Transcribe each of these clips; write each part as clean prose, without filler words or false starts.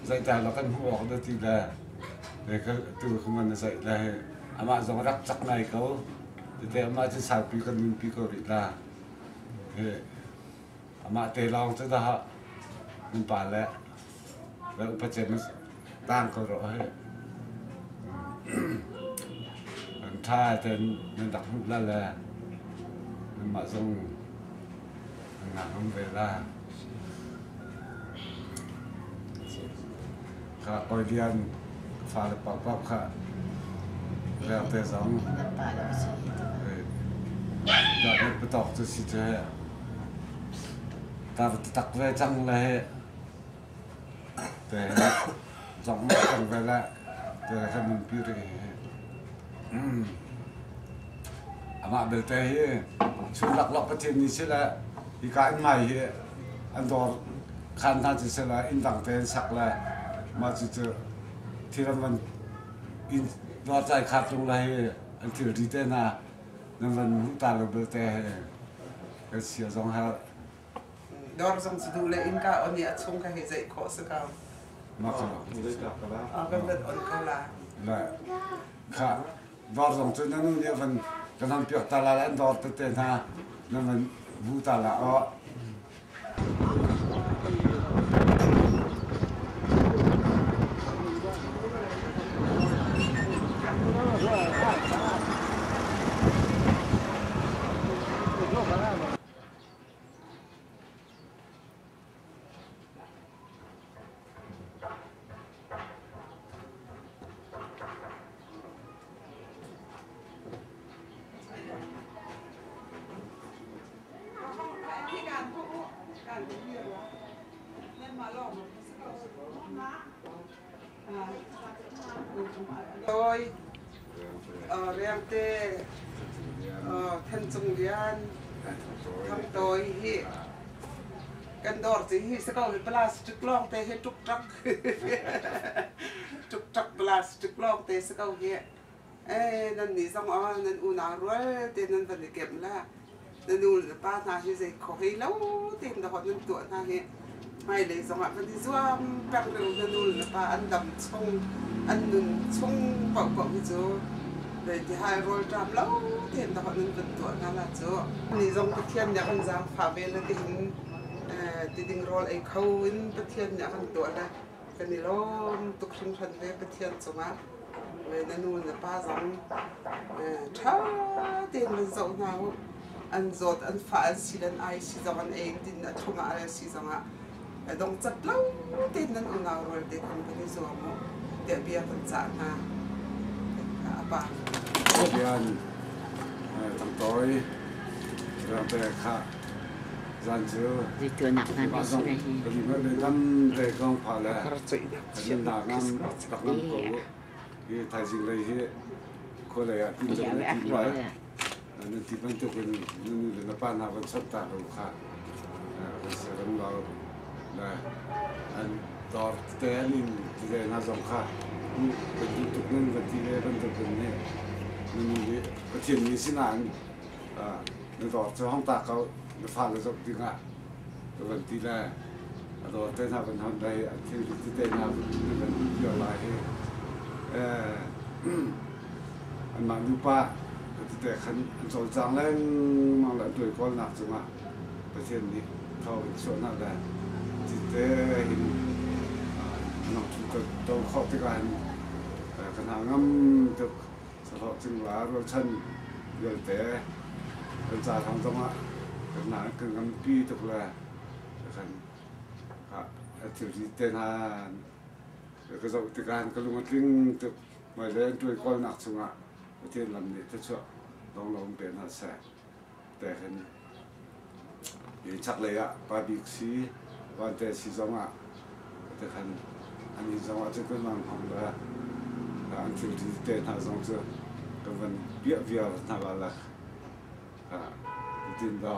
Zaih la kan hmuh awk dah ti le tu ka man na zaih le amah zong rak cak ngai ko. Tete amah cu saupi kan nunpi ko rih la. Amah te lawng cu dah nan pa le le upa cem tang ko rawh he. An tha ten nan rak hmuh la le nanmah zong nan ngakam ve la. Kha kawi lian fale paohpaoh kha vialte zong patok cu si cu he tar tak ve cang le he te zong cang ve le te kan nunpi rih hi. Amah belte hi chung laklawk Pathian nih sile hika inn hmai hi an dawr khaan hna cu sile inn dang te an sak le mah cucu thil an van inn dawr cai kha tlung le hi an thilri te hna nan van hmuh ta lo belte he kan sia zong ha. Dawr zong cu duh le innka on i a chung kha hei zeih khawh si ko. Mah cu Kan van on ko la. Le kha dawr zong cu na nu nih a van kan han piak ta la le an dawr tete hna nan van vu ta la aw. Toi, Riangte, Than Cung Lian, Thang Toi hi kan dawr ci hi si ko hi plastic lawng te hi tuk-ṭak tuk-ṭak plastic lawng te si ko hi. Ee nan nih zong aw nan unau rual te nan van i kemh la na nu le na pa hna hi zei kho hei lo tein dahawt nan tuah hna hi hmailei zongah van i zuam peng rih u na nu le na pa an dam chung an nun chung paohpaoh hi cu zeitihai rawlṭam lo tein dahawt nan van tuah hna la cu. Nih zong Pathian nih a kan zaangfah ve le tiin tiding rawl ei kho in Pathian nih a kan tuah le kan i lawm tuk hringhran ve Pathian cungah. Na nu na pa zong ṭha tein van zoh hna u. An zawt an fah an si le an ai si zong an ei tin a thlung ah a si zongah dongcat lo tein nan unau rual te khan van i zuam u tiah bia kan cah hna. A pa. Rian tangtawi te kha zan cu Zeituanak hna mah zong kan te kong pha le kan ngam tak ngam ko hi thaizing lei hi khualei ah tin zong na ti lai nan ti bantuk in na nu le na pa hna van chawnh ta lo kha kan si ram lo le an dawr te an in ti ve hna zong kha kan duh tuk nan va ti ve bantuk in nih na nu nih Pathian mi sinain na dawr cu hong ta ko na fale zoh dingah ka van ti le a dawr te hna van hon lai a thil tete hna van piak lai hi anmah nupa tete khan an cawlcang lengmang le an tuai kawlnak cungah Pathian nih thaw in chuahnak le tete hin nong thu to khawh tikah hin ka hna ngam tuk. Sahlawh cingla rualchan vialte kan ca thawng zongah kan hna kan ngampi tuk le kan thilri te hna ka zoh tikah ka lung a tling tuk. Hmailei an ṭuan kawlnak chungah Pathian lam nih thluachuah donglo in pe hna seh. Te hin hi chaklei ah pa bik si vante si zongah te khan an inn zongah cun kan mang hong le an thilri te hna zong cu kan van piah viar hna la la tin da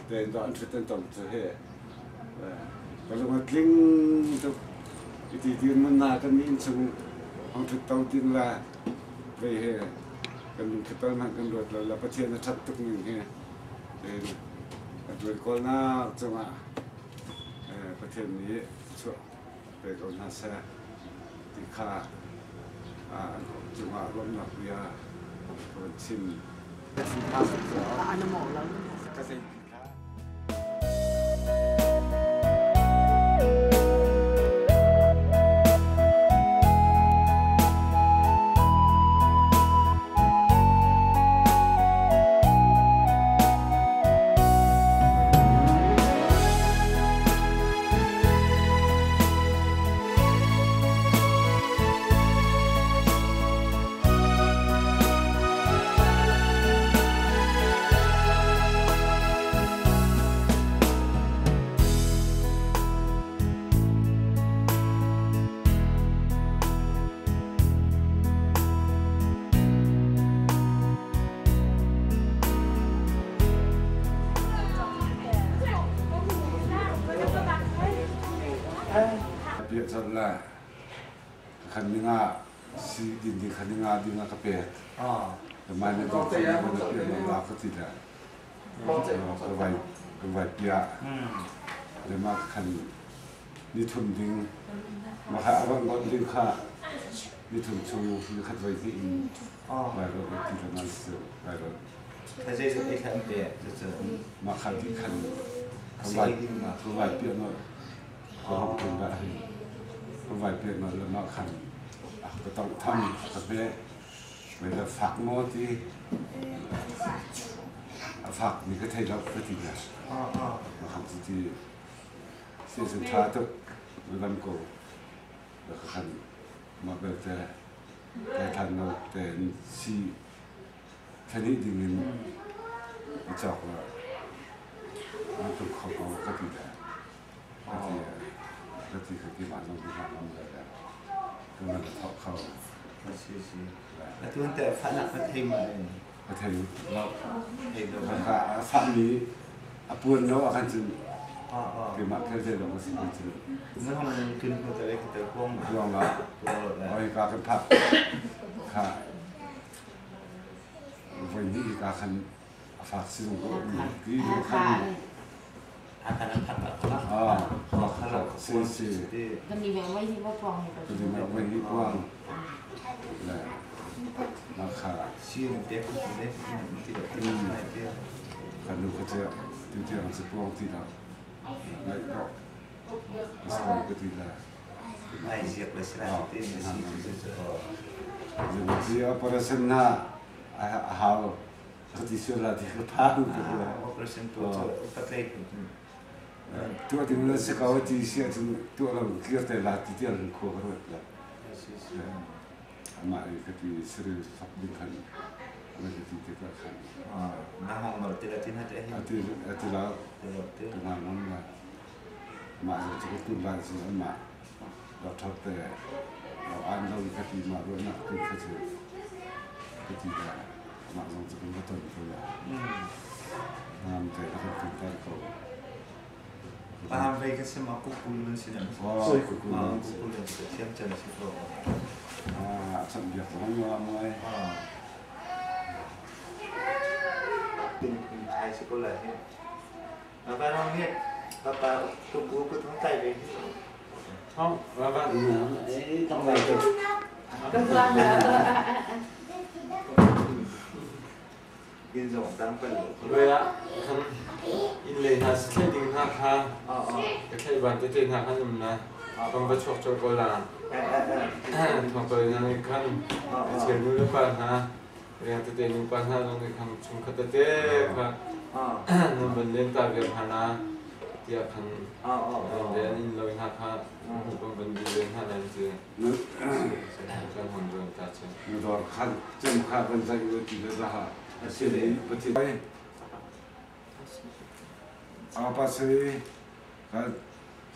ten da an thut an tong cu he ka lung a tling tuk iti dir mun na kan inn chung hong thut to tin la vei he kan lungthli tal hmanh kan ruat lo la Pathian a ṭhat tuk ning hi a tuan kawlnak cungah Pathian nih chuah pe pe ko hna seh ti kha an cungah lawmhnak bia ka van chim. Ka zei ti kha. Piah la khan ninga si din ding khan ninga ding ka pek. Mai na ding khan na piah la ka ti la. Ka vai ka vai piah. Le ma khan ni thum ding ma kha awan got ding kha ni thum chung ni khat vai ti in vai ro ti la man se vai ro. Ma kha di khan ka vai ka vai piah no ka hong tung ba hi ka vai piah no le ma khan ka tong tham ka pe vai la fak mo ti a fak mi ka thei lo ka ti la ma khan ti ti si sun tha tuk lam ko la ka khan ma belte kai than no ten si Thani ding in i cawk la an tuk kho ko ka ti le ka ti ka ti ka ti ma zong ti hna le le ka man thok kho. Si si. Atu te fanak ka thei ma ka thei lo ka fa mi a puan lo a kan cun keimah thel thel lo ka si kan cun. Na hong kin ko te ka te kuang kuang la oi ka kan phak kha Voi hnih ka khan a fak sizung ko ki khan si si Kan i veng vai hi va puang hi ka ni vai hi puang le na kha si te ku le ti ti ti kan nu ka che tu ti ang se puang ti la ngai ko is ko ti la. Ai ziak le sila ti si si si. Zi operation na a hau ti sual la ti ka phang ti la. Operation tu patlei. Tu ding le se ko ti si cun tu lo clear te la ti tial kho ka ruat la. Amah i ka ti siri fak ding khan ana ka ti te ka khan. Na hong no ti la tin ha te. Ati ati la ka na ngam la. Mah cu ka tun lai cu anmah doctor te lo an lo ka ti mah ruahnak tu kha cu ka ti la mah zong cu kan va ton ko la. Ngam te ka kan tunter ko. Paham ve ka si ma kukul man si nan. Oh, kukul. Kukul man si thiam chan si ko. Ah, chan biak zong nuam ngai. Tin thai si ko la hi. Papa tunggu ko thong tai ve. Không, và bạn ấy trong này được. Gin zong tang pa. Rồi ạ, khăn in lệ hà sẽ ding ha kha. Cái thầy bạn tới tên ha khăn nằm na. Bang va chuak cho ko la. Thong ko na ni khan. Che nu le pa ha. Riang te te nu pa ha long ni khang chung khat te kha. Nan ban len ta ve hana tia khan le an in lo ha kha bang ban du len ha nan che kan hon ron ta che. Nu dor khan chem kha ban zai u ti le za ha. Si le pati. A pa si kha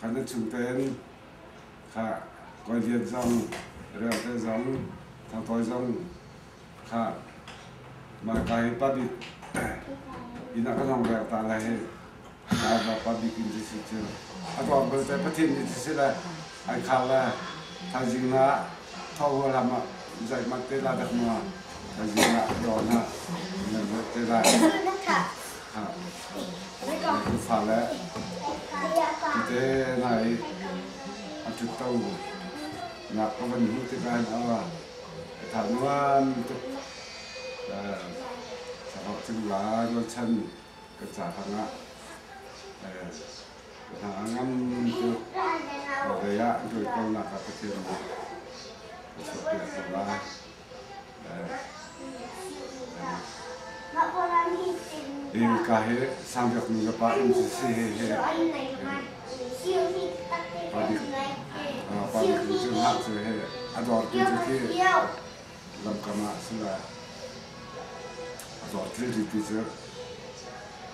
khan na chung ten kha koi lian zong rel te zong thang toi zong kha ma kai pa bi ina ka nong rel ta la he ka ba pa bi kin si chu a to bel te pathin ni si la ai kha la tha jing na tho ho la ma zai ma te la dak ma tha jing na do na na te la kha ku fa la ti te nai An ṭhutto nak ka van hmuh tikah hin aw ka tha nuam tuk. Sarawk cingla rualchan ka ca hrangah ka hna a ngam tuk. Vawlei ah an ṭuan ko nak ah Pathian nih ka chuahpiak ko lai. Ka hi Sangbiak nu le pa inn cu si hi hi pa bik pa bik nu cu hngah cu hi a dawr tu cu khi lamkam ah si la a dawr thilri ti cu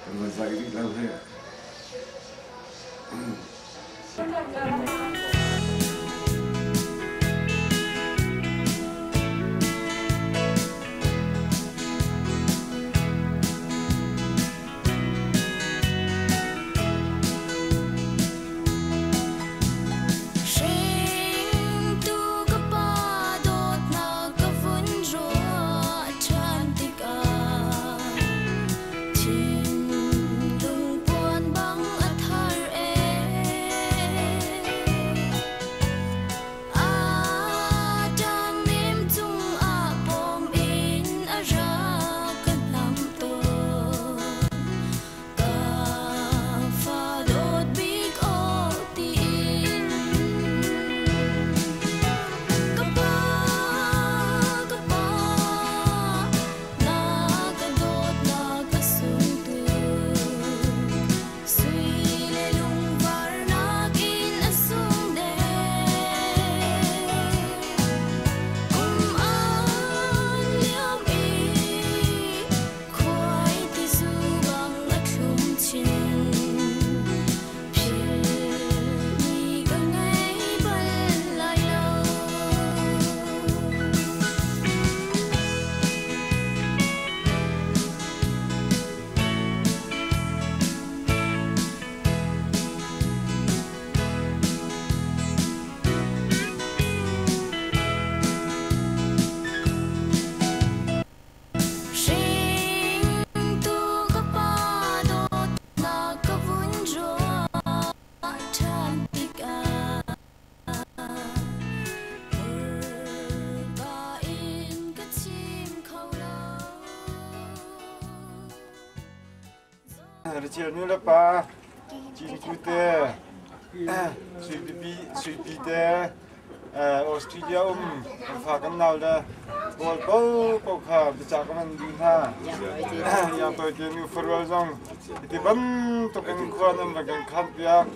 kan van zaih rih lo hi. Hringtu ka pa dawtnak ka vun ruah ṭhan tikah Thinlung puan bang a thar ee. A ṭangnem cungah pawm in a rak ka hnamh tawn. Ka fa dawt bik aw tiin. Ka pa, ka pa, Na ka dawt na ka sung tuk. Sui le lungvar nakin a sung deuh. Kum an liam i khuai tizu bang a thlum chin. Philhmi ka ngei bal lai lo. Hringtu ka pa dawtnak ka vun ruah ṭhan tikah hmurka in ka chim kho lo. Richel nu le pa Cinku te Suipi Suipi te Australia um kan fa kan nau le pawl po po kha bica ka man duh hna. Ya toi te nu farual zong iti bantuk in khua nan va kan khan piak.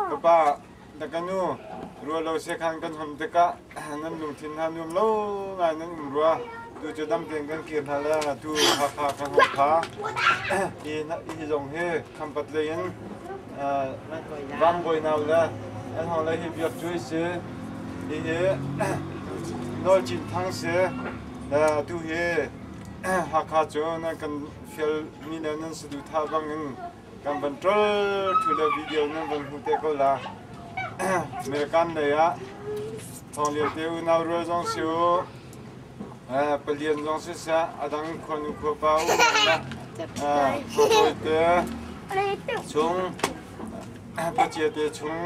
Ka pa na ka nu ruah lo se khan kan hom tikah nan lungthin hna nuam lo ngai nan um rua. Tu cu dam tein kan kir hna le tu Hakha kan hong pha. Hi hi zong hi Khampat lei in Vangbawi nau le an hong le hi biak cu si. Hi hi Nawl Cin Thang si. Tu hi Hakha cu nan kan fial mi le nan saduhthah bang in kan van ṭol ṭhu le video nan van hmu te ko la. American lei ah thawng lio te unau rual zong si u, palian zong siseh, a dang khuanu khuapa um la khuabawi te chung, pacia te chung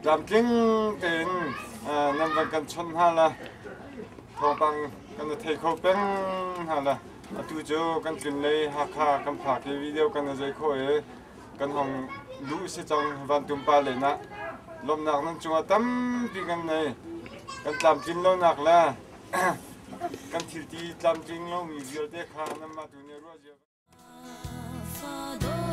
tlamtling tein nan van kan chawnh hna la thawngpang kan i thei kho peng hna la. Atu cu kan tlun lei Hakha kan phak i video kan i zei khawh i kan hong luh si cang vantum pa len ah lawmhnak nan cungah tampi kan nei. Kan tlamtlin lonak le kan thilti tlamtling lomi vialte kha nanmah tu nih ruah cia. Fa dawt